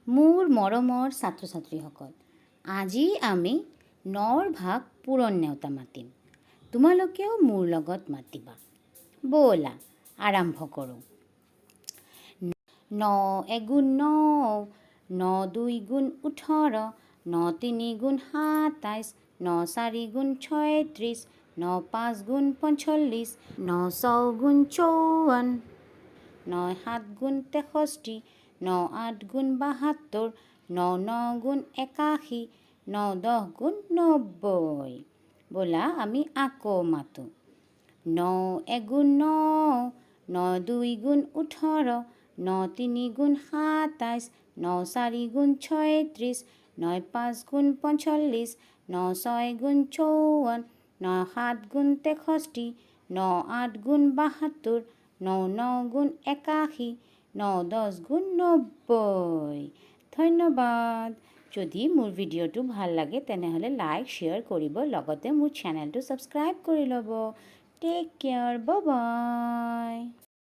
মোৰ মৰমৰ ছাত্ৰ ছাত্ৰীসকল, আজি আমি নৰ ভাগ পূৰণ নেওতা মাতিম। তোমালোকেও মোৰ লগত মাতিবা। ব'লা, আৰম্ভ কৰোঁ। ন এগুণ ন, ন দুই গুণ 18, ন তিনি গুণ 27, ন চাৰি গুণ 36, ন পাঁচ গুণ 45, ন ছয় গুণ 54, ন সাত গুণ 63, ন আঠ গুণ 72, ন ন গুণ 81, ন 10 গুণ 90। ব'লা, আমি আকৌ মাতোঁ। ন এগুণ ন, ন দুই গুণ 18, ন তিনি গুণ 27, ন চাৰি গুণ 36, ন পাঁচ গুণ 45, ন ছয় গুণ 54, ন সাত গুণ 63, ন আঠ গুণ 72, ন ন গুণ 81, ন 10 গুণ 90। ধন্যবাদ। যদি মোৰ ভিডিঅ'টো ভাল লাগে, তেনেহ'লে লাইক, শ্বেয়াৰ কৰিব, লগতে মোৰ চেনেলটো ছাবস্ক্ৰাইব কৰি ল'ব। Take care, bye.